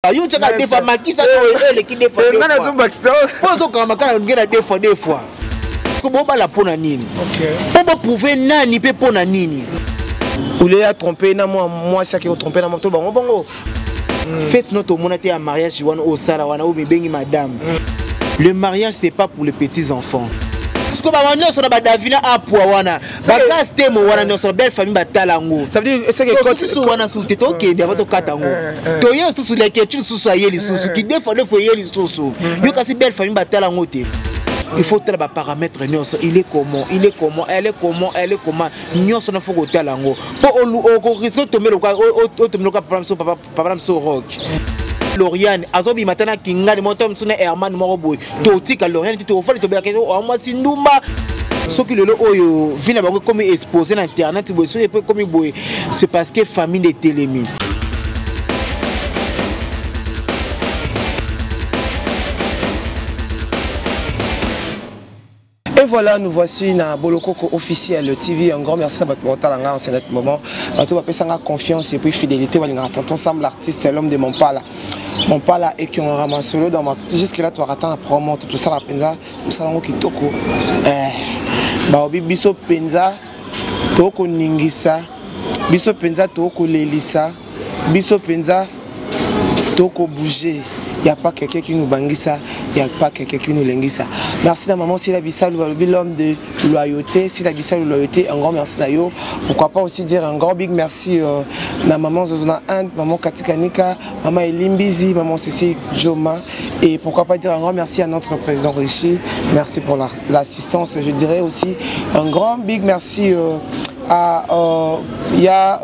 Yo tiaka deux fois makisa to oyo eleki deux fois. Nga nazobakisa mpo ozokanga makala nge na deux fois deux fois. Bobala mpo na nini? Mpo boprouve nani mpe mpo na nini? Ule ya trompe na mwa mwasi ake kotrompe na moto bango bongo. Fete no tomona te ya mariage wana osala wana oyo mibengi madame. Le mariage, c'est pas pour les petits enfants. Sikoyo bango nyonso na badavina apwa wana, bagrâce temo wana nyonso na belle famille batala yango. Ça veut dire c'est que susu wana su te tokende ava tokata yango, toye lisusu leketu lisusu aye lisusu ki deux fois deux fois eye lisusu yo, kasi belle famille batala yango te. Il faut tala baparamètre nyonso: il est comment, il est comment, elle est comment, elle est comment, nyonso na faut kotala yango mpo okoriske otombe loka papa biso, papa na biso Rock. Loriane azobima te na kingani moto mosusu na Herman moko boye. Totika Loriane te, tofali tobelaka mwasi ndumba. Soki lelo oyo vie na bango ekomi exposé na internet boye, soki epo ekomi boye, c'est parce que famille nde etelemi. Et voilà, nous voici na Bolokoko officiel TV. Un grand merci à votre en ce moment. Bato bapesanga confiance et puis fidélité. Balinga tonton Sam l'artiste, l'homme de Mompala. Mompala et qui ont ramassé dans ma jusque là tu attends la promo tout ça la penza, musalango kitoko. Eh, baobi biso penza toko ningisa, biso penza toko lelisa, biso penza toko bouger. Il n'y a pas quelqu'un qui nous bangisa, il n'y a pas quelqu'un qui nous lengisa. Merci à maman Sila Bissalou, l'homme de loyauté. Sila Bissalou, loyauté, un grand merci d'ailleurs. Pourquoi pas aussi dire un grand big merci à maman Zozona Inde, maman Katikanika, maman Elimbizi, maman Cécile Joma. Et pourquoi pas dire un grand merci à notre président Richie. Merci pour l'assistance. Je dirais aussi un grand big merci à y a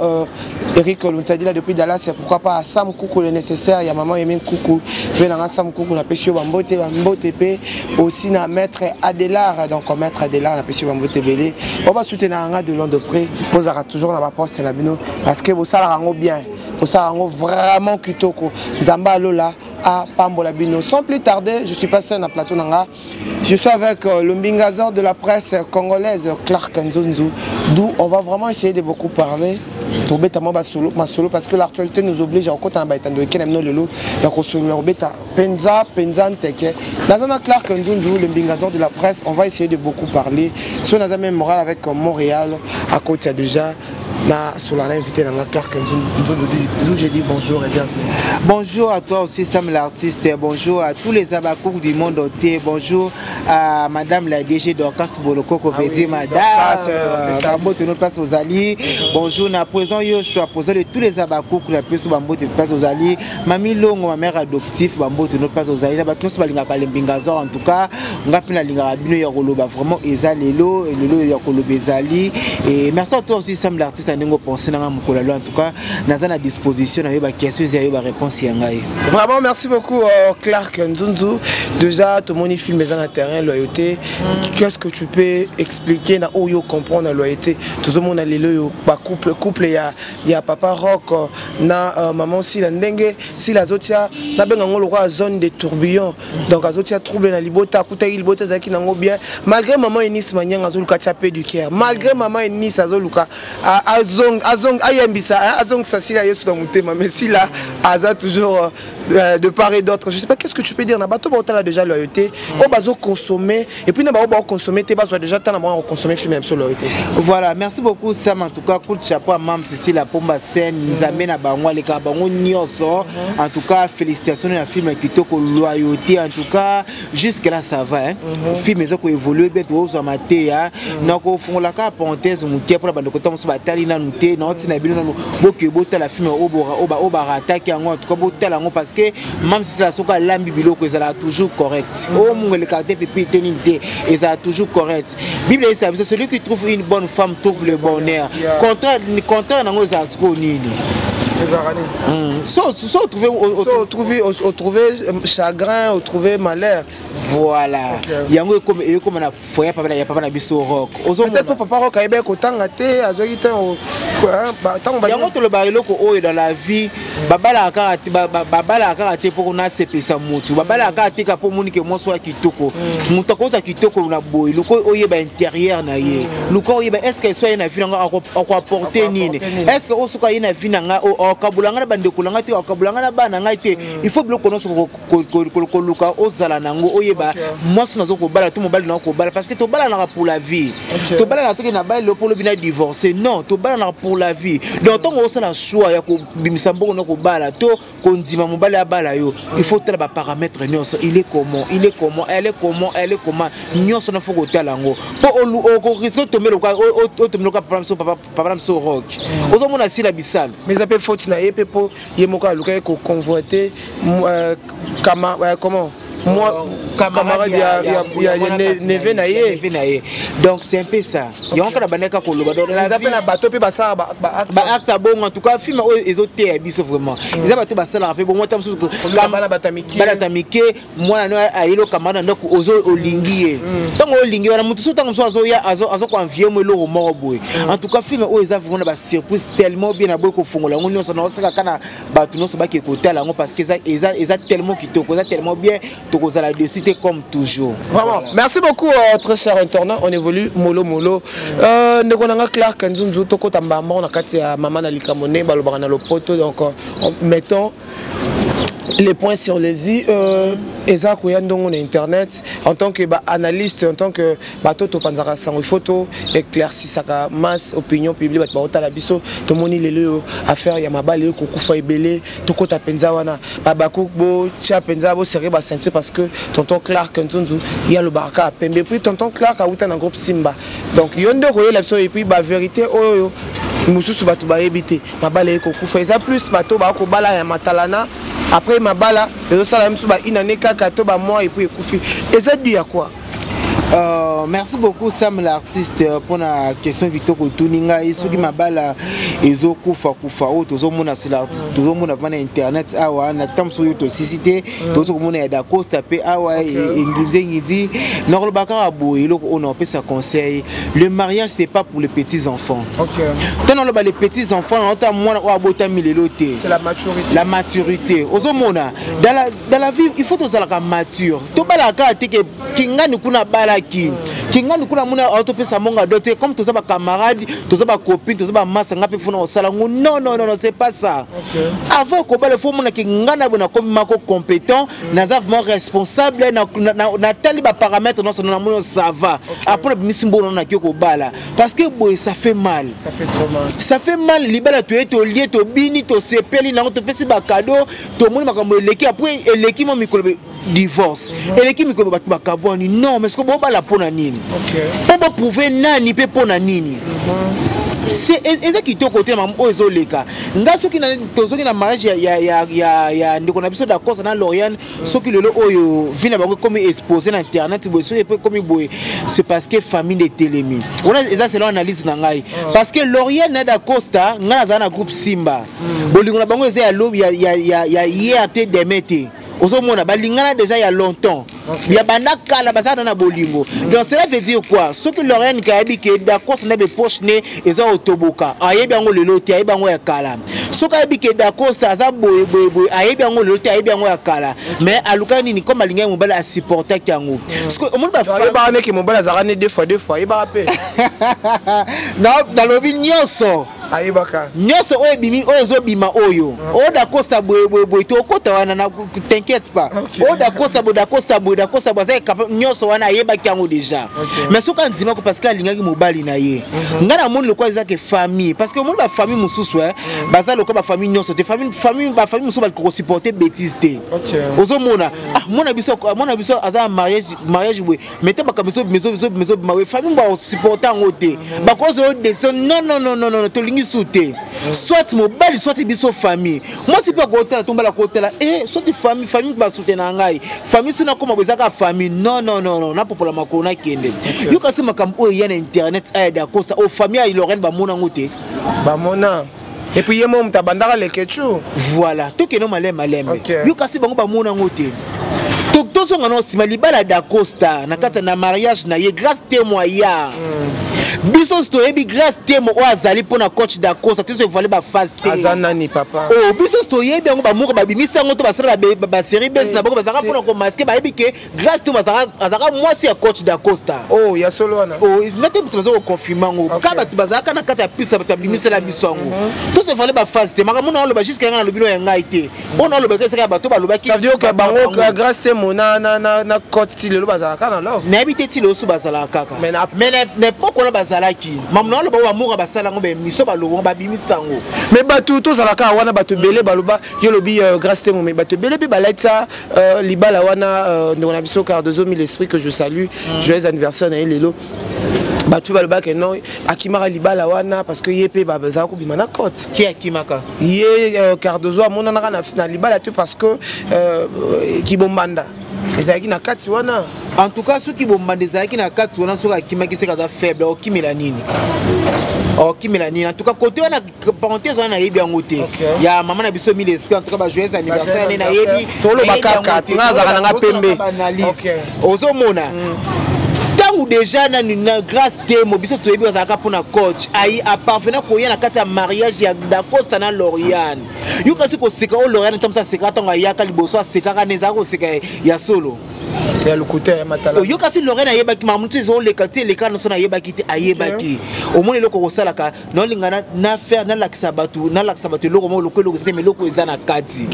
Eric Luntadila depuis Dallas, et pourquoi pas à Sam Koukou le nécessaire, il y a maman Yemine Koukou, venant Sam Koukou, na pesio bambote, bambote pe, aussi na maître Adelar, donc maître Adelar, na pesio bambote belé. On va soutenir nga de long de près, vous aurez toujours na poste na bino, parce que vous ça rango bien, vous ça rango vraiment kitoko, Nzamba Lola a pambola bino. Sans plus tarder, je suis passé dans plateau nanga. Je suis avec le Mbingazor de la presse congolaise, Clark Nzunzu, d'où on va vraiment essayer de beaucoup parler. Tobeta mwa masolo, masolo, parce que l'actualité nous oblige à kota na baitando ekene mino lelo ya kosolola kobeta penza penza nteke. Nazana Clark Nzunzu, le Mbingazor de la presse, on va essayer de beaucoup parler. So naza même moral avec Montréal à côté déjà na solana invité nanga Clark Nzunzu, d'où j'ai dit bonjour et bienvenue. Bonjour à toi aussi Sam l'artiste, bonjour à tous les abakouk du monde entier, bonjour à madame la DG Dorcas Bolokoko, ah oui, madame Bambote notre place aux alliés. Bonjour na présent yo, je suis président de tous les abakouk la peso bambote place aux alliés. Mami Longo, ma mère adoptive, bambote notre place aux alliés. Ba tous balinga kalembingaza en tout cas, ngapi na linga bino ya koloba vraiment eza lelo, lelo ya koloba ezali. Et merci à toi aussi Sam l'artiste ndenge penser nanga mokolo en tout cas, naza na disposition na yo ba questions ya yo ba réponse ya ngai. Vraiment merci beaucoup Clark Nzunzu. Déjà tout le monde film eza na terrain loyauté. Qu'est-ce que tu peux expliquer na oyo comprendre la loyauté? Tout le monde a lelo yo ba couple couple ya papa Rock na maman Sila ndenge Sila azotia na benga ngo lokwa zone de tourbillon. Donc azotia trouble na libota akutaki libota ezalaki nango bien malgré maman Enis Manyanga azoluka tia pe du cœur, malgré maman Enis azoluka azong azong ayembisa azongisa Sila Yesu na motema, mais Sila aza toujours de part et d'autre. Je sais pas qu'est-ce que tu peux dire na bato baotala déjà loyauté oyo bazo consommer et puis na bao bao consommer te, bazwa déjà temps na bango consommer film ya biso loyauté. Voilà, merci beaucoup Sam. En tout cas, coup de chapeau à Mam Cécile Pomba scène, Nzambe na bango aleka bango nyonso. En tout cas, félicitations na film kitoko loyauté. En tout cas, jusque là ça va, hein. Film eza ko évoluer bien, tozwa mateya. Na kofungola ka parenthèse moke mpona bandeko ntango mosusu batali nanu te na otina bino nanu boke botala film oyo barataki yango. En tout cas, botala yango parce que Mam Cécile soki alambi biloko ezalaka toujours correct. Oyo mungu elekaka te pipi te nini te, ezalaka toujours correct. Bible eyebisa biso: celui qui trouve une bonne femme trouve le bonheur. Contraire, contraire nango ezala sikoyo nini? So otrouve otrouve chagrin, otrouve malheur. Voilà, yango ekoma na foyer papa ya papa na biso Rock. Peut-être papa Rock ayebaki kotanga te, azwaki te ntango. Yango tolobaka eloko oyo dans la vie: babalaka kaka te mpo nasepesa motu, babalaka kaka te ka mpo omonike mwasi oya kitoko. Moto akozwa kitoko na boye, luka oyeba intérieur na ye, luka oyeba est ce que so aye na vie na nga akoapporte nini, est ce que oyo soki aye na vie na nga oyo. Okabola ngai na bandeko na ngai te, okabola ngai na bana na ngai te. Il faut biloko nyonso koluka ozala nango, oyeba mwasi nazo kobala to mobali na kobala, parce que tobalanaka pour la vie. Tobalanaka toke na bali lopo lobi na divorce, non, tobalanaka pour la vie. Donc ntango osala choix ya kobimisa mbongo na kobala to kondima mobali abala yo, il faut tala baparamètre nyonso: il est comment, il est comment, elle est comment, elle est comment. Nyonso na faut kotala yango, mpo okorisquer otombe loka papa na biso, papa na biso Rock. Ozomona sila bisalo. Mais eza mpe faute na ye mpe, mpo ye moko alukaki koconvoiter comment, moi, camarade ya neveu na ye. Na ye. Donc c'est un peu ça, yango kaka bandaka koloba. Donc eza mpe na bato mpe basala baacte ya bongo. En tout cas, film oyo ezoteya biso vraiment. Eza bato basalaka mpe bongo, ta mosusu bana bato ya mike, mwana no ayeli okamara na ndako, ozo olingi ye. Ntango olingi wana, motu so ntango mosusu azoya, azokoenvier mo eloko moko boye. En tout cas, film oyo eza vraiment na basurprise tellement bien. Na boye kofongola yango nyonso, naosaka kaka na bato nyonso bake kotala yango, parce que eza tellement kitoko, eza tellement bien, tokozala dessus te comme toujours. Vraiment, merci beaucoup, très cher internaute. On évolue mollo mollo. Ndeko nanga Clark Nzunzu, tokota mbamba na kati ya mama na likambo nde balobaka na lopoto. Donc mettons les points sur les i. Eza koya ndongo na internet, en tant que baanalyste, en tant que bato topanzaka sango, il faut to éclaircisaka masse, opinion publique, bato baotala biso. Tomoni lelo oyo affaire ya mabala ekokufa ebele. Tokota mpenza wana, babaku botia mpenza, boserrer baceinture, parce que tonton Clark Nzunzu ye alobaka kaka pembe. Puis tonton Clark awuta na groupe Simba, donc yo nde okoyela biso. Et puis bavérité oyo mosusu bato bayebi te, mabala ekokufa eza plus bato bakobala ya matalana, après mabala ezosala miso ba une année kaka to bamois et puis ekufi. Eza dû ya quoi? Merci beaucoup, Sam l'artiste, pour la question. Victor kotuni ngai soki mabala ezokufa kufa oyo tozomona sila, tozomona vraiment na internet awa na ntango mosusu oyo tosisi te, tozokomona ya Dacosta mpe awa engindi engindi. Nakoloba kaka boye, eloko oyo naopesa conseil: le mariage, c'est pas pour les petits enfants. Ntango naloba les petits enfants, naota mwana oyo abotami lelo te. C'est la maturité. La maturité. Ozomona, dans la vie, il faut tozalaka mature. Tobalaka kaka te ke kingani kuna abalaki, kingani kuna mona aotopesa mbongo do te, comme toza bacamarade, toza bacopine, toza bamasa, nga mpe funa kosala ngo. Non, non, non, non, c'est pas ça. Avant kobala, faut omonaki nga na boye nakomi mako compétent, naza vraiment responsable, natali baparamètre nyonso, namoni ça va. Après nabimisi mbongo, naki kobala, parce que boye ça fait mal. Ça fait trop mal. Ça fait mal. Libala, toye, tolie, tobini, tosepeli nango, topesi bacadeau, tomoni makambo eleki. Après eleki mwa mikolo, divorce. Eleki mikolo, bato bakabwani. Non, mais siko bobala mpo na nini? Mpo boprouver nani mpe mpo na nini? Eza kitoko te makambo oyo ezoleka. Nga soki tozoki na mariage ya ndeko na biso Dacosta na Lauriane, soki lelo oyo vie na bango ekomi exposé na internet boye, soki epo ekomi boye, c'est parce que famille nde etelemi wana. Eza selon analyse na ngai, parce que Lauriane na Dacosta, ngai nazala na groupe Simba, bolingo na bango eza ya lobi, ya hier te, demain te. Ozomona, balingana déjà ya longtemps, ya banda kala, bazala na bolingo. Donc cela veut dire quoi? Soki Lauriane kayebi ke Dacosta na bepoche ne eza otoboka, ayebi yango lelo te, ayebi yango ya kala. Soki ayebi ke Dacosta aza boye boye boye, ayebi yango lelo te, ayebi yango ya kala. Mais alukaki nini? Comme alingaki mobali, asupportaki yango. Omoni? Bayebaka neke mobali azalaka ne deux fois deux fois, ayebaka mpe. Nalobi nyonso. Ayebaka. Nyonso oyo ebimi, oyo ezobima, oyo Dacosta boye boye boye te, okota wana na, t'inquiète pas. Oyo Dacosta boye, Dacosta boye, Dacosta boye, aza capable nyonso wana, ayebaki yango déjà. Mais soki andimako, parce que alingaki mobali na ye. Ngai namoni lokola eza ke famille, parce que omoni bafamille mosusu, baza lokola bafamille nyonso te. Bafamille mosusu balikoki kosupporter bêtise te. Ozomona, ah, mwana biso aza na mariage boye, mais te, makambo ezobima boye, famille bakosupporter yango te, bakozwa décision: non, non, non, non, non, tolingi su te, soit mobali, soit biso famille. Mwasi mpe akotala, tombala kotala e, soit famille basoutenir ngai, famille so nakoma boye, ezaka famille. Non, non, non, non, napopola makolo, nakende. Yoka se makambo oyo eya na internet aya Dacosta, oyo famille ya Lauriane bamona yango te. Bamona, et puis ye mo moto abandaka lekechu. Voilà, tokende maleme malembe. Yo kasi bango bamona yango te. Tozonga na nsima, libala Dacosta na kati na mariage na ye, Grâce Témoin ya Biso toyebi Grâce Temo oyo azali mpona coach Dacosta, tozo evale baphase te. Aza nani, papa? Oh, biso toyebi yango. Bamoko babimisi yango to basala basérie bes na bango, bazalaka mpona komasquer. Bayebi ke Grâce Temo azalaka mwasi ya coach Dacosta. Oh, ya solo wana? Oh, nga te moto naza koconfirmer yango. Ka bato bazalaka na kati ya piste, bato babimisela biso yango. Tozo evale baphase te. Makambo na oloba jusque yanga nalobi no ya ngai te. Oyo nalobaki esaka ya bato balobaki. Ça veut dire que bango, Grâce Temo na coach, ti lelo bazalaka na love? Nayebi te ti lelo so bazalaka kaka. Mais na époque wana bazalaki. Mamu na oloba oyo, bamoka basala yango, baémission baloba, babimisa yango. Mais bato tozalaka wana, bato ebele baloba. Yo lobi Grâce Temo, mais bato ebele mpe balatisa libala wana. Ndeko na biso Cardozo Mille Esprit, que je salue, joyeux anniversaire na ye lelo. Bato mpe balobaka non, akimaka libala wana parce que ye mpe bazala kobima na cote. Ki akimaka? Ye Cardozo amonanaka na libala te parce que kibombanda ezalaki na kati wana. En tout cas, soki bombanda ezalaki na kati wana, soki akimaki, seka aza faible. Okimela nini? Okimela nini? En tout cas, côté wana, parenthèse wana, nayebi yango te. Ya mama na biso Mille Esprit, en tout cas bajoyeux anniversaire ne nayebi. Toloba kaka nga azalaka nanga pembe. Ozomona ntango déjà nani na Grâce Temo, biso toyebi azalaka mpona coach, ayi aparvenir koya na kati ya mariage ya Dacosta na Lauriane. Yo kasi koseka oyo Lauriane ntango mosu asekaka, ntango ayaka liboso asekaka ne ezalaka koseka ya solo? Ya lokuta, ya matala. Yo kasi Lauriane ayebaki makambo ti ezoleka, ti eleka nyonso nayebaki te. Ayebaki. Omoni eloko kosalaka, naolinga na faire, nalakisa bato eloko moko loko eloko eza te, mais eloko eza na kati.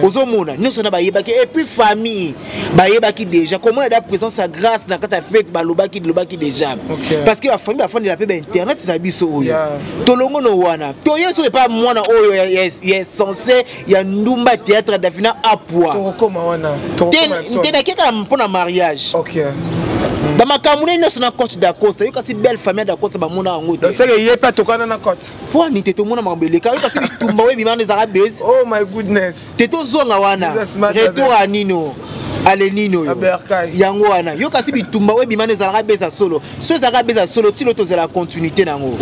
Ozomona nyonso na bayebaki, et puis famille bayebaki déjà komona da présence ya Grâce na kati ya fête. Balobaki, lobaki déjà, parce que bafamille bafandela mpe bainternet na biso oyo. Tolongo no wana, toye soki epa mwana oyo ya essence ya ndumba théâtre, Davina Apwa. Tokokoma wana. Te, nakeka mpona mariage. Bamakambo nde nyonso na coach Dacosta. Yo kasi belle famille ya Dacosta bamona yango te. Seke ye mpe atokana na cote. Mpo ani te, tomona makambo eleka. Yo kasi bitumba oyo ebima wana ezalaka base. Oh my goodness. Te, tozonga wana. Retour ya nino ale nini oyo yango wana. Yo kasi bitumba oyo ebima wana ezalaka beza solo. So ezalaka beza solo, tilo tozala continuité nango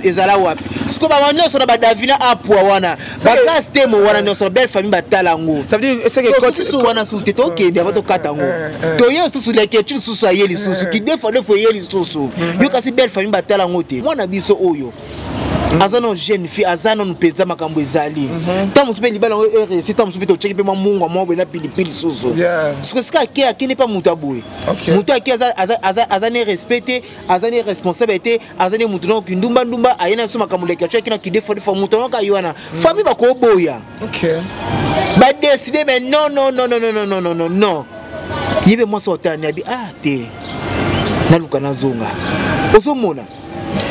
ezala wapi? Sikoyo bama nyonso na badavina Apwa wana, baGrâce Temo wana nyonso na belle famille batala yango susu wana. Susu te, tokende ava tokata yango, toye lisusu leketu lisusu, aye lisusu kidefa defo, eye lisusu. Yo kasi belle famille batala yango te. Mwana biso oyo aza nano jeune fille, aza nano mpenza makambo ezali. Ntango mosusu mpe libala yango eréussi, ntango mosusu mpe totyeki mpe mwa mungwa mwa boye na pilipili susu. Siko esika ake, akende mpa moto aboye, moto ake aza ne respect te, aza ne responsable te, aza ne motu noko kindumbandumba. Aye na biso makambo leki atyo aki na kidefodefo, moto noko aye wana, famille bakoboya, badécider. Mais non, non, non, non, non, non, non, non, non. Ye mpe mwasi otani abi ah te, naluka nazonga. Ozomona.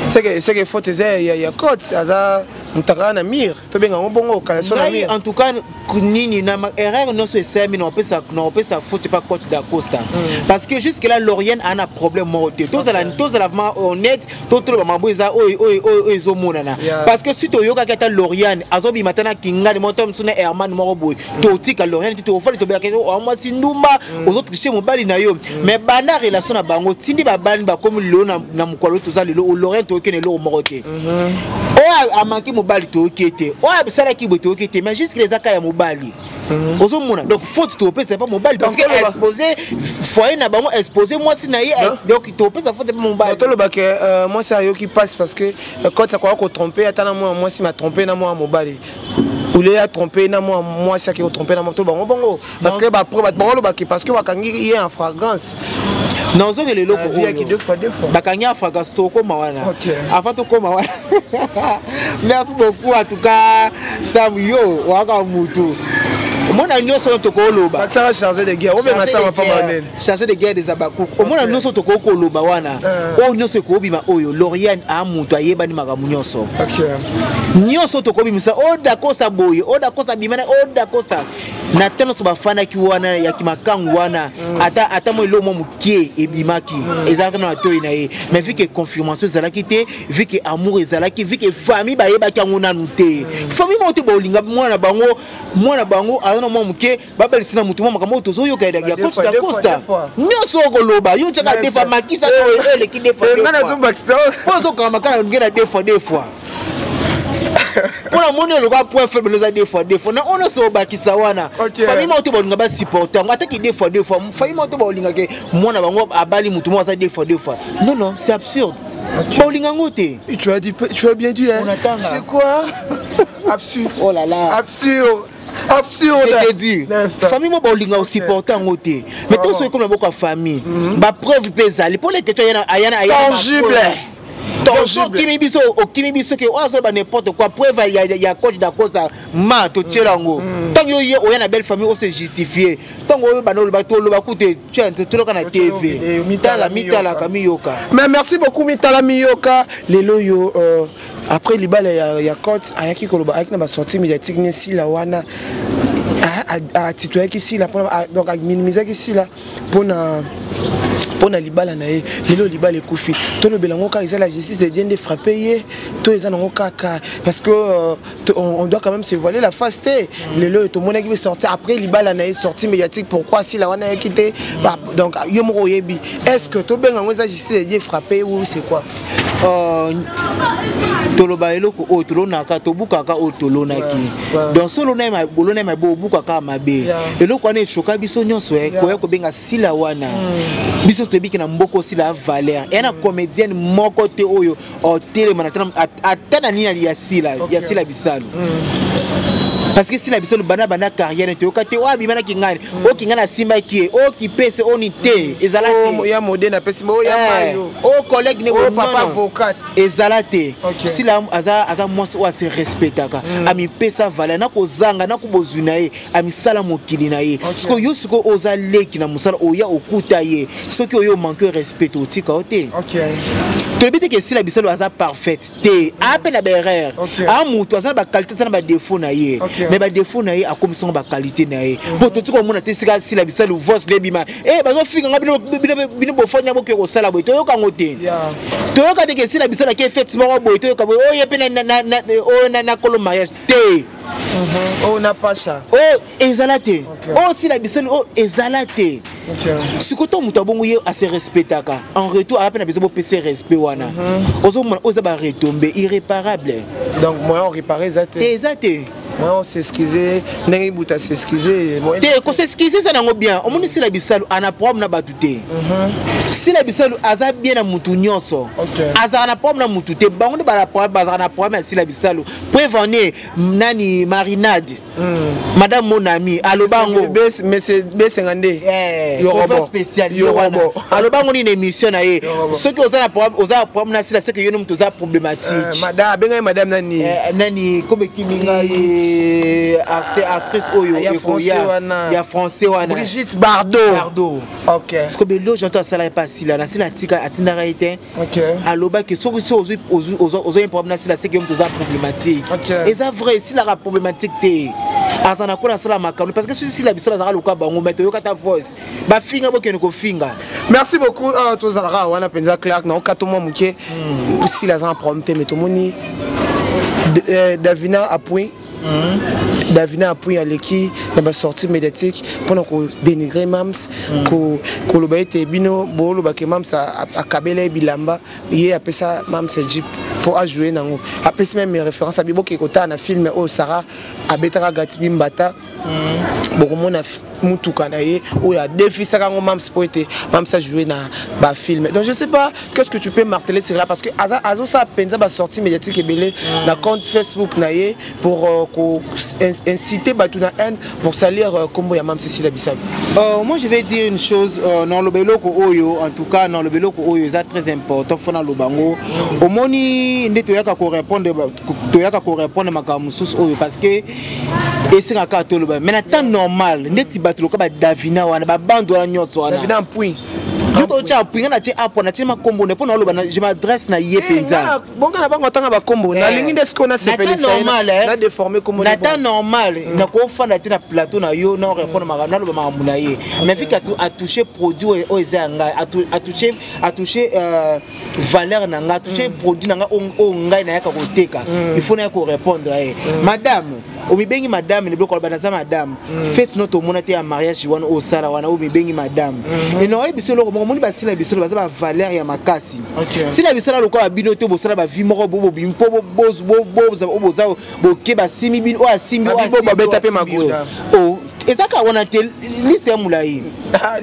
Seke faute eza ya cote, aza moto akaka na mire, tobenga yango bongo kalaso na mire. En tout cas, nini na erreur nyonso esalami, na opesa faute pa coach Dacosta, parce que jusque là Lauriane ana problème moko te. Tozala vraiment honnête, totoloba mambo eza oyo ezomonana, parce que si toyokaki ata Lauriane azobima ta na kingani moko to mosusu na Herman moko boye, totika Lauriane te, tofali tobeyaka mwasi ndumba, ozotricher mobali na yo. Mais banda relation na bango tindi babani bakomi lelo na mokolo toza lelo, Lauriane toyoki na eloko moko te. Oyo amanki mobali toyoki te, oyo asalaki boye toyoki te, mais jusque eza ka ya mobali. Ozomona, donc faute topesa pa mobali, parce que exposé foyer na bango, exposé mwasi na ye, donc topesa faute pa mobali. Tolobake mwasi ayoki passe parce que cote akoka kotromper ata na mwana mwasi, ma trompe na mwana mobali, ule atrompe na mwa mwasi, ake kotromper na moto bango bongo, parce que bato bango olobaki parce que bakangi ye en flagrance. Nazongela eloko oyo bakangi en flagrance, tokóma wana. Avant tokóma wana, merci beaucoup. En tout cas, Sam, yo waka mutu omona nyonso oyo tokoloba. Chargé de guerre, obenga sama pa banene. Chargé de guerre des Abakouk. Omona nyonso tokoki koloba wana, oyo nyonso ekobima oyo Lauriane aa moto ayebani makambo nyonso. Nyonso tokobimisa oyo Dacosta boye, oyo Dacosta bimana, oyo Dacosta na ntango nyonso bafandaki wana ya kimakangu wana, ata mwa eloko mwa mokie ebimaki, ezalaki na matoi na ye. Mais vu que confirmation ezalaki te, vu que amour ezalaki, vu que famille bayebaki yango nanu te, famille moko te baolinga mwana bango, mwana bango aza na mwa moke, babalisi na motu mwa makambo oyo tozoyoka ya coach Dacosta nyonso. Okoloba yo tiaka deux fois, makisa oyo eleki deux fois, mpo ozokanga makala nge na deux fois, deux fois, mpo na moni eloko point faible eza deux fois, deux fois na oyo nyonso obakisa wana. Famille moko te balinga basupporter yango ataki deux fois, deux fois. Famille moko te balingaka mwana bango abali motu moko aza deux fois, deux fois. Non, non, c'est absurde. Baolinga yango te. Tu as dit, tu as bien dit, hein? C'est quoi? Absurde. Oh là là. Absurde. Absurde. Je te dis, famille mo baolinga osupporte yango te, mais to soki komi na boko ya famille, bapreuve mpe ezali mpo leke ayana Tangible. Okimi biso, okimi biso ke oyo azoloba n'importe quoi. Preuve ya coach dakosa ma totiela yango. Ntango yo ye oya na belle famille, ose justifie. Ntango oyo bana oloba, toloba kute toloka na TV, mitala mitalaka miyoka. Mais merci beaucoup. Mitala miyoka. Lelo yo après libala ya cote, ayaki koloba, ayaki na basortie médiatique ne Sila wana, atitoyaki Sila, donc aminimisaki Sila mpona libala na ye. Lelo libala ekufi. Tolobela yango kaka, eza la justice de Dieu nde frappe ye to eza nango kaka parce que on doit quand même se voiler la face te. Lelo oyo tomonaki mpe sorti après libala na ye, sortie médiatique, pourquoi Sila wana ayaki te? Donc yo moko oyebi, est ce que tobenga yango eza justice de Dieu frappé ou c'est quoi? Toloba eloko oyo tolonaka, tobukaka oyo tolonaki. Donc so olona mabe, obukaka mabe. Eloko wana eshoka biso nyonso, koya kobenga Sila wana. Biso toyebiki na mboka Osila valeur eya na comédienne moko te oyo otelema ata na nini ya Sila, ya Sila Bisalu, parce que Sila Bisalu banda banda carrière, toyoka te oyo abimanaki ngani, oyo kinga nasimbaki ye, oyo kipese oni te, ezala te. Ya modene apesi oyo ya mayo. Oyo collègue ne. Oyo papa avocat. Ezala te. Sila aza mwasi oyo ase respectaka, amipesa valeur na kozanga na kobozwi na ye, amisala mokili na ye. Sikoyo yo, sikoyo oza leki na mosala, oya okuta ye, soki oyo omanque respect, otika yo te. Toyebi te ke Sila Bisalo aza parfaite te, aa mpe na baerreur, aa motu aza na baqualité, aza na badéfaut na ye, mais badéfaut na ye akomisango baqualité na ye. Mpo totika komona te sika Sila Bisalo voice lebima e bazofinga nga bino bofani boke kosala boye, toyoka yango te. Toyoka te ke Sila Bisalo ake fête moko boye, toyoka boye oyo ye mpe oyo na kolo mariage te. Oyo na pasha. Oyo ezala te, oyo Sila Bisalo oyo ezala te. Sikoyo to moto abongo ye ase respectaka, en retour aya mpe na biso bopesa respect wana. Ozomona oyo eza baretombées irréparable. Donc moyen oréparé eza te? Te, eza te. Moyen os'excuse ndenge ibuta s'excuse? Te, kos'excuse eza nango bien. Omoni Sila Bisalu ana problème na bato te. Sila Bisalu aza bien na mutu nyonso, azalaka na problème na mutu te. Bango nde bazalaka na problème ya Sila Bisalu. Preuve en est, nani, Marinade, madame mon ami, aloba yango. Besenga nde. Spécial aloba yango nini, émission na ye. Soki oza na problème na Sila, seke yo no moto oza problématique. Abengai madame nani? Nani kombe kimi ngai, actrice oyo ekoya ya français wana. Brigitte Bardot. Bardot. Ok. Parce que beloge nto asalaki mpe asila na Sila, atika atindaka ye te. Alobaki soki so ozwi problème na Sila, seke yo moto oza problématique. Eza vrai, esilaka problématique te. Aza na kona asala makambo parce que soki Sila Bisala azalaka lokola bango, mais toyoka ta voice bafinga, bokende kofinga. Merci beaucoup. Tozalaka wana mpenza Clark na okato mwa moke. Sila aza na problème te, mais tomoni Davina apui, Davina apui aleki na basortie médiatique mpona kodénigrer Mams, koloba ete bino bolobake Mams akabela ye bilamba, ye apesa Mams jeep fo ajoue nango. Apesi même référence, abi boke kotala na film oyo Sara abetaka Gatibi Mbata, bokomona mutuka na ye oyo adefisaka yango Mams mpo ete Mams ajoue na bafilm. Donc je sais pas qu'est-ce que tu peux marteler sur là, parce que azosala mpenza basortie médiatique ebele na compte Facebook na ye pour inciter bato na haine, pour salir kombo ya Mams Sila Bisalu. Moi, je vais dire une chose, naloba eloko oyo, en tout cas naloba eloko oyo eza très important. Fo naloba yango. Omoni nde toyaka korépondre makambo mosusu oyo parce que esengaka toloba, mais na temps normal, ndeti bato loka badavina wana, babandu wana nyonso wana. Davina Mpui. Yo totya apui, nga natie apo, natie makombo nde mpo na oloba, je m'adresse na ye mpenza. Bonga na bango atanga bakombo, nalingi nde sikoyo nasepelisa na déforme kombo. Na temps normal, nakofanda te na plateau na yo na répondre, naloba makambo na ye, mais fiki atouche produit oyo eza ya ngai, atouche valeur na ngai, atouche produit na ngai oyo ngai nayaka koteka, il faut naya korépondre ye. Madame, omibengi madame, biloko aloba naza madame, fête no tomona te ya mariage wana osala wana oyo mibengi madame. Eno oyebi biso eloko moko, omoni basila biso baza bavaleur ya makasi. Sila bisala lokola bino te, bosala bavie moko bobimi mpo boza boke, basimi bino oyo asimbi. Babeta mpe magoda. Eza kaka wana te, liste ya molai.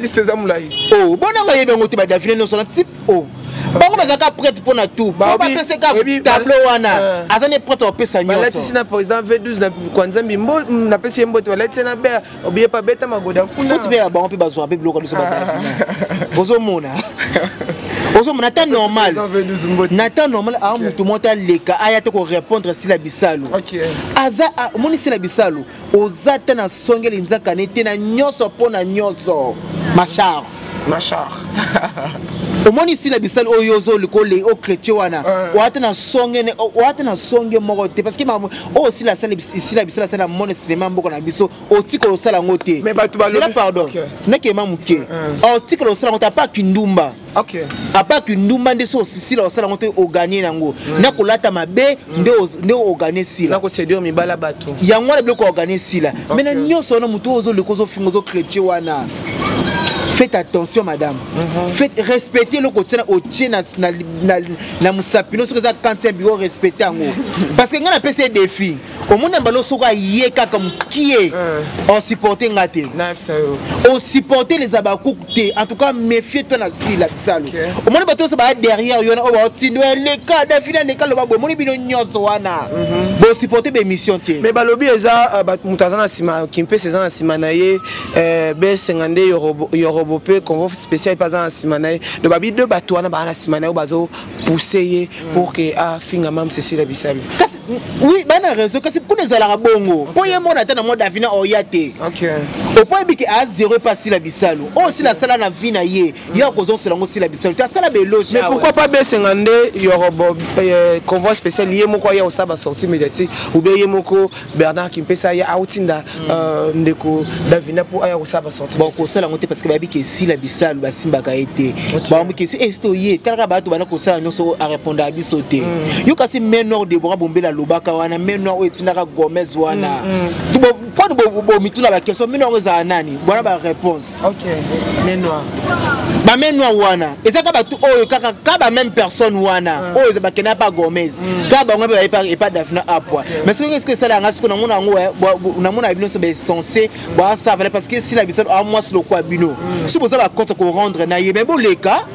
Liste eza molai. Bonanga oyebi yango te, badavine nyonso na type o. Bango bazalaka prête mpo na tout. Po bapesa ka tableau wana, aza ne prête kopesa nyonso. Balatisi na président V12 na Kwanzambi mbo napesi ye mbote, balatisi na ber obiye pa beta magoda kuna. Foti mpe ya bango mpe bazwaka mpe biloko biso badavina. Ozomona, ozomona ata normal, na temps normal aa motu moko aleka aya te korépondre Sila Bisalu. Aza omoni Sila Bisalu oza te na songeli nzakani te na nyonso mpo na nyonso machar. Machar. Omoni Sila Bisalu oyo ozoluka ochrétien wana, oya te na songe, oya te na songe moko te, parce que oyo Sila asali, Sila Bisalu asali na monde cinéma mboka na biso, otikala osala yango te. Zela, pardon, nakema moke. Otikala osala yango te apa kindumba, apa kindumba nde so osila osala yango te, oganye yango na kolata mabe nde oganye Sila. Nakoséduire mibala bato. Yango wana biloko oganye Sila. Mais na nyonso wana, motu oyo ozoluka, ozofinga, ozochrétien wana, faites attention madame. Faites respecter eloko otie otie na mosapi no. Soki eza quantième biro, respecte yango, parce que ngai napesi ye défi. Omoni na mbala, soki aye kaka mokie, osupporte nga te, osupporte les abakuku te. En tout cas, méfie toi na Sila Bisalu. Omoni bato nyonso baya derrière yo wana oyo baotindo eleka Davina, eleka, loba boye. Omoni bino nyonso wana bosupporte baémission te. Mais balobi eza moto aza na nsima, Kimpese eza na nsima na ye, besenga nde Yorobo mpe convoi spécial mpe aza na nsima na ye. Donc babi de bato wana baa na nsima na ye, bazopousse ye pour que afinga mame Cécile Bisalu. Kasi oui, bana réseau, kasi kuna ezalaka bongo mpo ye mona ata na mwa Davina oya te. Opo yebi ke a zéro epa Sila Bisalu. Oyo Sila asala na vie na ye, ye akozongisela yango Sila Bisalu te. Asala baéloge. Mais pourquoi pas besenga nde Yorobo, convoi spécial, ye moko aya kosala basortie médiatique, ou bien ye moko Bernard Kimpesa ye aotinda ndeko Davina mpo aya kosala basortie? Bon, kosala yango te, parce que bayebi ke Sila Bisalu basimbaka ye te. Bamoki esi toye talaka bato bana kosala nyonso, arépondaka biso te. Yo kasi main noire, Debora Bombela alobaka wana main noire oyo etindaka Gomez wana mponi bomituna baquestion. Main noire ezala nani? Bwana baréponse. Bamain noire wana eza kaka bato oyo kaka ka bameme personne wana oyo bakenda pa Gomez, kaka bango mpe baye epa Davina apwa. Mais soki eske esala yanga sikoyo, namona yango, namona bino nyonso baessence boasavale, parce que Sila Bisalu amwasi lokwa bino. Soki boza bacompte korendre na ye, mais boleka,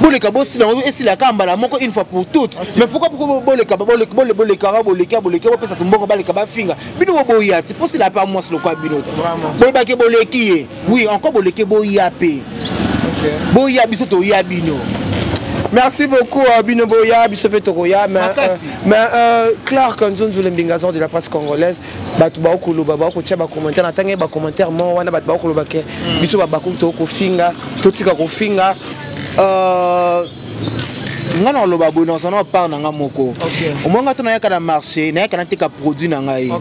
boleka, bosila yango, esilaka mbala moko, une fois pour toutes. Mais pourquoi boleka, bolekaka, boleka, boleka, bopesa mbongo, baleka, bafinga bino, boboya ti mpo Sila mpe amwasi lokwa bino ti boyebaki boleki ye? Oui, encore boleki, boya mpe, boya, biso toya bino. Merci beaucoup, bino boya, biso mpe tokoya. Mais Clark Nzonzule Mbingazon de la presse congolaise, bato baokoloba, baokotia bacommentaire na ntango bacommentaire mo wana, bato baokoloba ke biso babakuki tokofinga, totika kofinga. Nga na oloba boye, nazala na part na nga moko. Omoi nga to nayaka na marché, nayaka nateka produit na ngai.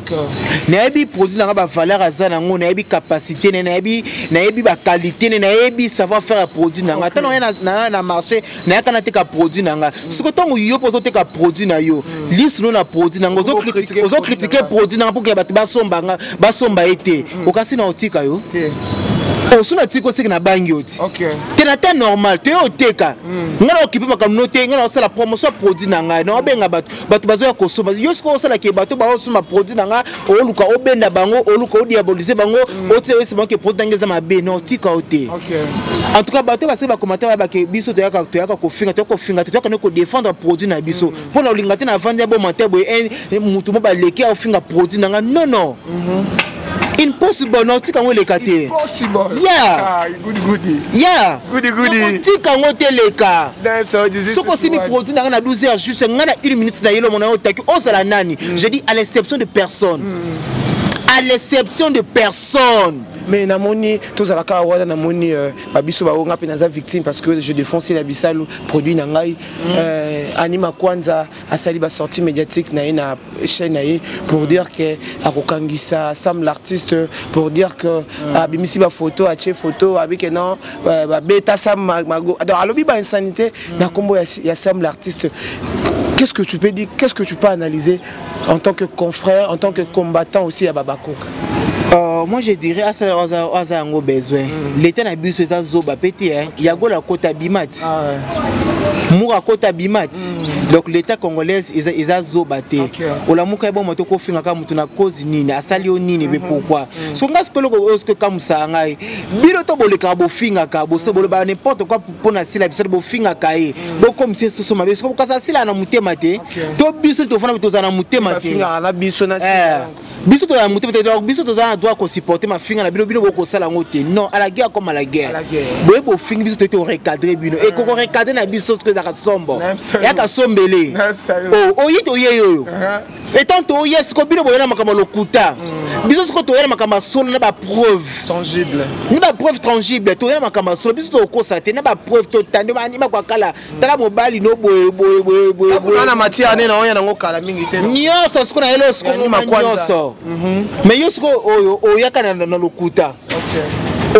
Nayebi produit na ngai, bavaleur aza nango, nayebi capacité ne nayebi, nayebi baqualité ne nayebi savoir faire ya produit na ngai. Ntango naya na marché, nayaka nateka produit na ngai. Soki ntango yo mpo ozoteka produit na yo, lisino na produit na ngai, ozocritiquer produit na ngai mpo ke bato basomba nga, basomba ye te, okasi na otika yo osu na tika oseki na bangi yo ti te. Na temps normal toye oteka, ngai na okipe makambo no te. Ngai na osala promotion ya produit na ngai, na obenga bato, bato bazoya kosomba. Yo sikoyo osalaka bato baosomba produit na ngai, oluka obenda bango, oluka odiaboliser bango, otia oyesa bango ke produit na ngai eza mabe. Na otika yo te. En tout cas, bato basali bacommentaire bayebake biso toyaka, toyaka kofinga, toyaka kofinga te, toyaka nde kodéfendre produit na biso. Mpo na olinga te navandi ya bomante boye, motu mo baleki aofinga produit na ngai, non, non, impossible. Na otika yango eleka te. Ya otika yango te eleka. Soki osimi produit na ngai na 12 heures juste, ngai na une minute na yelo mona yo otaki ozala nani. Je dis à l'exception de personne, à l'exception de personne. Mais namoni tozalaka wana, namoni babiso bango, nga mpe naza victime parce que je défends la Bisalu, produit na ngai. Anima Kwanza asali basortie médiatique na ye na chaîne na ye pour dire que akokangisa Sam l'artiste, pour dire que abimisi bafoto, atie photo abike non, babeta Sam mago. Donc alobi bainsanité na nkombo ya Sam l'artiste. Qu'est-ce que tu peux dire, qu'est-ce que tu peux analyser en tant que confrère, en tant que combattant aussi à Babakoka? Moi je dirais asala aza yango besoin. L'état na biso eza zoba pe te. Yagola kota bima ti. Mura akota bima ti. Donc l'état congolaise eza zoba te. Olamuka ye bomo te kofingaka motu na cause nini, asali yo nini, be pourquoi? So nga sikoyo eloko oyo soki ekamusaka ngai, bino to bolekaka, bofingaka, bolobaka n'importe quoi mpo na Sila Bisalo, bofingaka ye, bokomisa ye soso mabe. Siko kasi asila na motema te, to biso tofanda tozala na motema te. Bafingaka na biso na Biso tozala na motema te. Donc biso tozala na droit kosupporter mafinga na bino. Bino bokosala yango te. Non, à la guerre comme à la guerre. À la guerre. Boye bofingi biso, toyete korecadrer bino, ekoko recadrer na biso soki ezalaka sombo. Nayebisa yo. Eyaka sombele. Nayebisa yo. Oh, oyi toye oyo etant toye siko, bino boye na makambo ya lokuta, biso siko toye na makambo ya solo na bapreuve tangible. Ni bapreuve tangible. Toye na makambo ya solo, biso tokokosa te na bapreuve. Totandi banima kwakala, tala mobali no boye boye boye boye boye. Na matière ne na oya nango kala mingi te. Nyonso siko na yelo siko Ya nima ngoma kwanza. Nyonso, mais yo siko oyo oyaka na lokuta,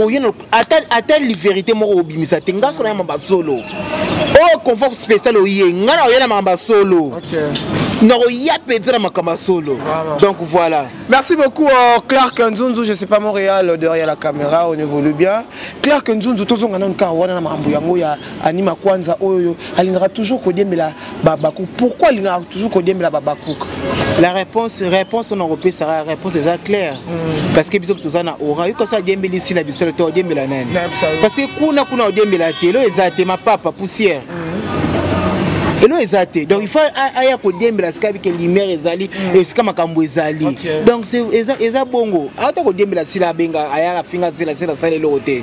oye ata li vérité moko obimisa te. Nga siko na ya mamba solo oyo confort spécial, oye nga na oya na makambo ya solo, nakoya mpenza na makambo ya solo. Donc voilà. Merci beaucoup, Clark Nzunzu, je sais pas, Montréal, derrière la caméra, on évolue bien. Clark Nzunzu, tozonga nanu kaka wana na makambo yango ya Anima Kwanza oyo alingaka toujours kodiembela babaku. Pourquoi alingaka toujours kodiembela babakuka? La réponse on akopesaka réponse eza claire, parce que biso toza na aura. Yo kasi adiembeli Sila Bisalo te, odiembela nani? Parce que kuna kuna odiembela te, elo eza te, mapapa poussière, elo eza te. Donc il faut aya kodiembela sika bike lumière ezali, esika makambo ezali. Donc eza bongo. Ata kodiembela Sila, abenga ayaka afinga Sila, Sila asala eloko te.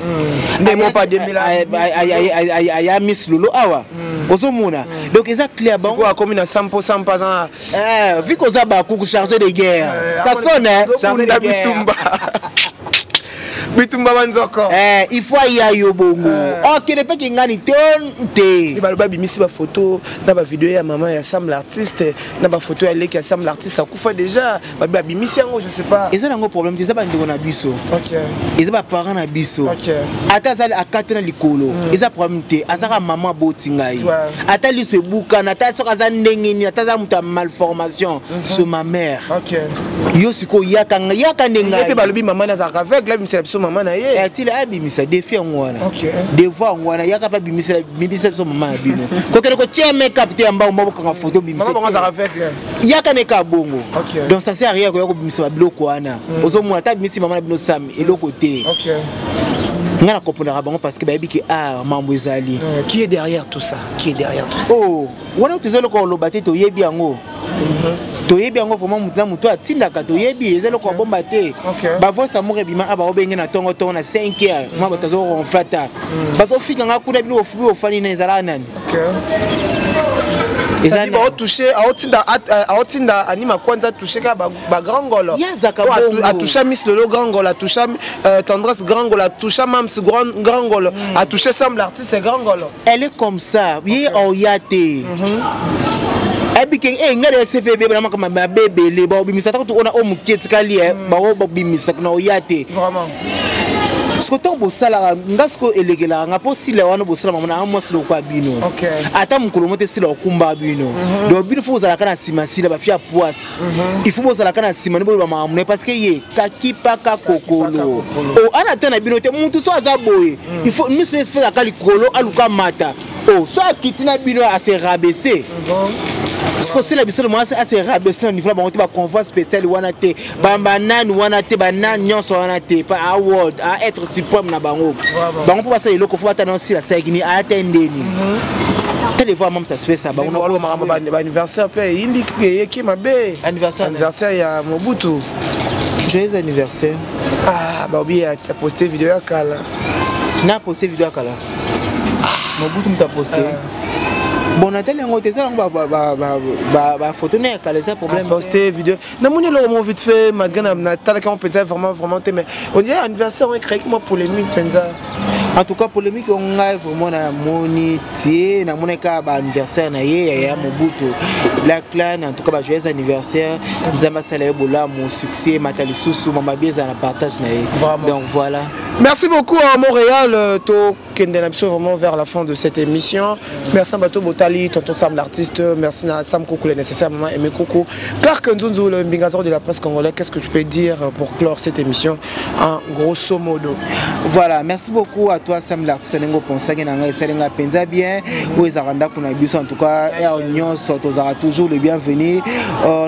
Nde mo pa adiembela. Aya Miss Lolo awa ozomona. Donc eza clair bango. Sikoyo akomi na sampo sampo aza na Eh, vu qu'oza bakuku chargé de guerre, ça sonne, hein, chargé de Azobunda guerre. Bitumba bitumba banzoko. Eh, il faut aya yo bongo okende mpe kingani to te. Baloba abimisi bafoto na bavideo ya mama ya Sam l'artiste, na bafoto ya leki ya Sam l'artiste akufa déjà. Babi abimisi yango, je sais pas. Eza nango problème te, eza bandeko na biso, eza baparent na biso. Ata azali akati na likolo, eza problème te. Azaka mama aboti ngai. Ata liso ebukana, ata soki aza ndenge nini, ata aza moto ya malformation, c'est ma mère. Yo sikoyo yaka yaka nde Ye mpe ngai. Balobi mama na azalaka aveugle, abimisela biso mama na ye. Atili abimisa défi yango wana, devoir yango wana. Yaka mpe abimisela bimisa biso mama na bino. Kokende kotia make-up te ya mbango mbo bokanga foto bimisa. Mama bango azalaka aveugle. Yaka neka bongo. Donc ça sert à rien koya kobimisa babiloko wana. Ozomona ata abimisi mama na bino Sam, eloko te. Nga na comprendaka bango parce que bayebi ke art mambo ezali. Qui est derrière tout ça? Qui est derrière tout ça? Oh, wana toza eloko koloba te. Toyebi yango, toyebi yango vraiment. Motu na motu atindaka, toyebi, eza eloko ya bomba te. Bavoice amour ebima a baobenge na ntongo ntongo na 5 heures, mwa bato azoronfla ta bazofikanga kuna. Bino ofani na ezalaka nani? Eza C'est-à-dire baotouche, aotinda Anima Kwanza atouche kaka bagrand ngolo. Ye azaka bongo. Atoucha Miss Lolo grand ngolo, atoucha Tendresse grand ngolo, atoucha Mams grand ngolo, atouche Sam l'artiste grand ngolo. Elle est comme ça. Ye oya te ayebike e ngai na cvb na makambo mabe ebele baobimisa. Ata kutu ona oyo moke etikali bango babimisa na oya te. Siko ntango bosalaka nga, siko elekelaka nga mpo Sila wana bosala mama na mwasi lokwa bino. Ata mokolo mo te Sila okumba bino. Donc bino faut bozalaka na nsima Sila, bafi ya poise, il faut bozalaka na nsima nde boloba makambo na ye, parce que ye kakipaka kokolo o ana te na bino te. Mutu so aza boye, il faut miso ne ezalaka likolo, aluka mata o so akiti na bino, ase rabaisser. Siko Sila biso mwasi ase rabaisser na niveau na bango te. Baconvoi spécial wana te, banani wana te, banani nyonso wana te, pa award a être suprême na bango. Bango mpo basala eloko, fo batana osila asalaki nini, aya te ndeni tele voir mama saspesa bango. Bango makambo baanniversaire mpe eyindi, eyeki mabe. Anniversaire? Anniversaire ya Mobutu. Joyeux anniversaire. Ah, baobi aposte video ya kala. Na poste video ya kala, Mobutu moto aposte. Bon, natali yango te. Eza yango bafoto na ya kala, eza problème. Poste video, namoni eloko moko vite fait, malgré natalaki yango mpenza vraiment vraiment te, mais on dirait anniversaire oyo ecréaki mwa polémique mpenza. En tout cas polémique oyo ngai vraiment namoni te. Namoni kaka baanniversaire na ye ya Mobutu la clan. En tout cas bajoyeux anniversaire, Nzambe asala ye bolamu, succès mata lisusu, mama bi ezala na partage na ye. Donc voilà. Merci beaucoup à Montréal to. Tozokende na biso vraiment vers la fin de cette émission. Merci à bato botali, tonton Sam l'artiste, merci à Sam Koukou le nécessaire, maman Aimé Koukou. Clark Nzunzu, le Mbingazor de la presse congolaise, qu'est-ce que tu peux dire pour clore cette émission en grosso modo? Voilà, merci beaucoup à toi Sam l'artiste, ndenge oponsaki na ngai esali ngai mpenza bien. Oyo ezalaka ndako na biso, en tout cas heure nyonso tozalaka toujours le bienvenu.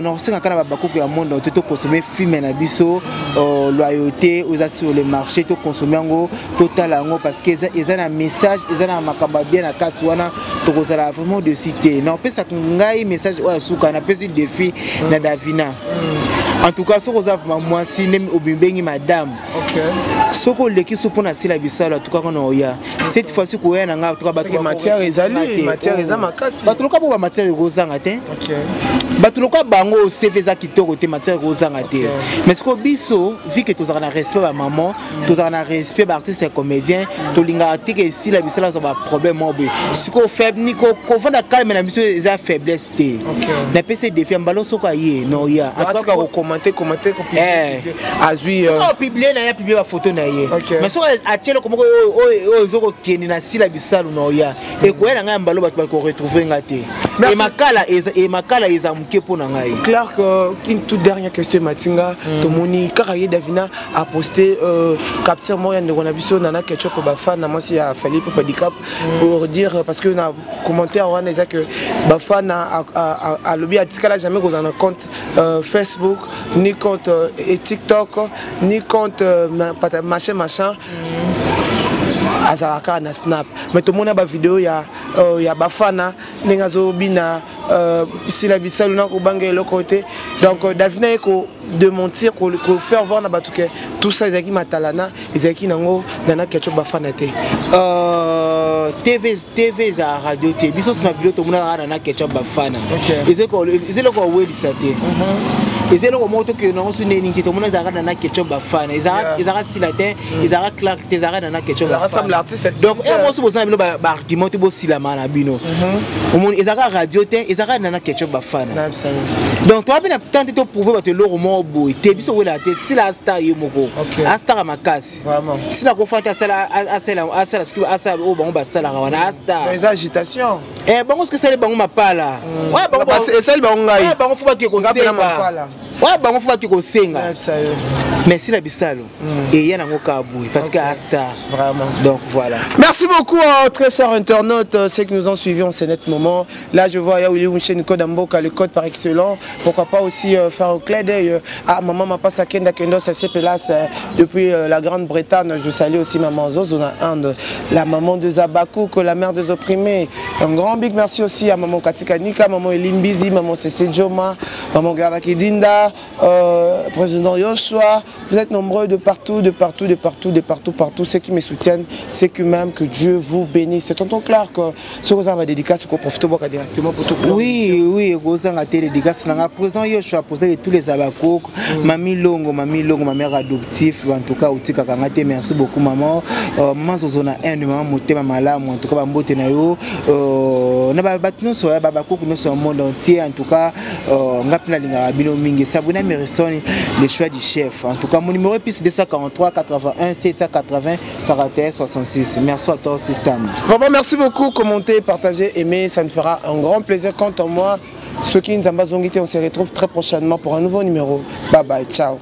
Nakosengaka na babakuku ya monde entier tokonsome film na biso Loyauté oyo eza sur le marché, tokonsome yango, totala yango, parce que eza na message, eza na makambo ya bien na kati wana. Tokozala vraiment dessus te. Na opesaka ngai message oyo ya suka, napesi défi na Davina. En tout cas, soki oza vraiment mwasi nde obibengi madame, soki oleki so mpona sila bisalo, atukaka na oya cette fois-ci koya na ngai, atuka bato. Matière ezali, matière eza makasi. Bato loka bo bamatière ekozanga te. Bato loka bango CV eza kitoko te, matière ekozanga te. Mais sikoyo biso, vu que tozalaka na respect bamama, tozalaka na respect baartiste ya comédien, tolingaka te ke esila bisala azwa baproblème moko boye. Sikoyo ni kovanda calme na biso eza faiblesse te. Napesi défi ya mbala, soki aye na oya. Atika kocommenter, commenter, azwi. Publie na ye, apublie bafoto na ye, mais soki atie eloko moko oyo ezokokende na sila bisalu, na oya, ekoya na ngai ya mbala, bato bakoretrouve nga te. Emakala eza moke mpo na ngai. Clark, une toute dernière question. Matinga, tomoni kaka ye Davina aposte capture moko ya ndeko na biso Nana Ketchup Bafan na mwasi ya Fally Ipupa Dicap, pour dire, parce que na commentaire wana eza que Bafan alobi atikala jamais kozala na compte Facebook, ni compte et TikTok, ni compte machin machin, azalaka kaka na Snap. Mais tomona bavideo ya Bafana ndenge azobina sila bisalu na kobanga eloko te. Donc Davina ye kodémentir, kofaire voir na bato ke tout ça ezalaki matalana, ezalaki nango Nana Ketchup Bafana te. TV, TV ezala radio te. Biso so na video tomonaka Nana Ketchup Bafana, eza eloko awelisa te, eza eloko moko tokende nango so neni te. Tomona ezalaka Nana Ketchup Bafana, ezalaka sila te, ezalaka Clark te, ezalaka Nana Ketchup. Donc e moso boza na bino baargument te, bosilama na bino. Omoni, ezalaka radio te, ezalaka Nana Ketchup Bafana. Donc toa mpe na temps te toprouve bato eloko moko boye te. Biso welaka te. Sila astar ye moko, astara makasi. Sila kofa te, asala soki asala oyo bango basalaka wana, astar. Eza agitation. Bango soki esali bango mapala. Esali bango ngai. Bango fo bake kosenga oyo, bango fo bake kosenga. Mais sila bisalo eya nango kaka boye, parce que astar. Vraiment. Donc voilà. Merci beaucoup, très chers internautes, ceux qui nous ont suivis en ce net moment là. Je vois ya Willy Mouchen, code Mboka, le code par excellence. Pourquoi pas aussi faire un clin d'œil à maman Mapasa Kenda Kendo Sasepelas depuis la Grande-Bretagne. Je salue aussi maman Zozo na Inde, la maman de Zabakou, que la mère des opprimés. Un grand big merci aussi à maman Katika Nika, maman Elimbizi, maman Cécile Joma, maman Garda Kidinda, président Yoshua. Vous êtes nombreux de partout, de partout, de partout, de partout, partout. Ceux qui me soutiennent, ceux qui m'aiment, que Dieu vous bénisse. C'est tonton Clark, ce que vous avez dédicace, qu'on profite directement pour tout. Oui, kozanga te dédicace nanga président Yoshua, président de tous les Abakouk, Mami Longo, Mami Longo, ma mère adoptive, en tout cas, otikaka nga te, merci beaucoup maman. Maman Zozo na Inde, maman motema malamu, en tout cas bambote na yo. Na bato nyonso ya Babakouk nyonso ya monde entier, en tout cas, nga mpe nalingaka bino mingi. Sabrina Merison, le choix du chef. En tout cas, mon numéro est plus 243 81 780 41 66. Merci à toi aussi, Sam. Vraiment, merci beaucoup. Commentez, partagez, aimez, ça nous fera un grand plaisir. Quant à moi, ceux qui nous ont on se retrouve très prochainement pour un nouveau numéro. Bye bye, ciao.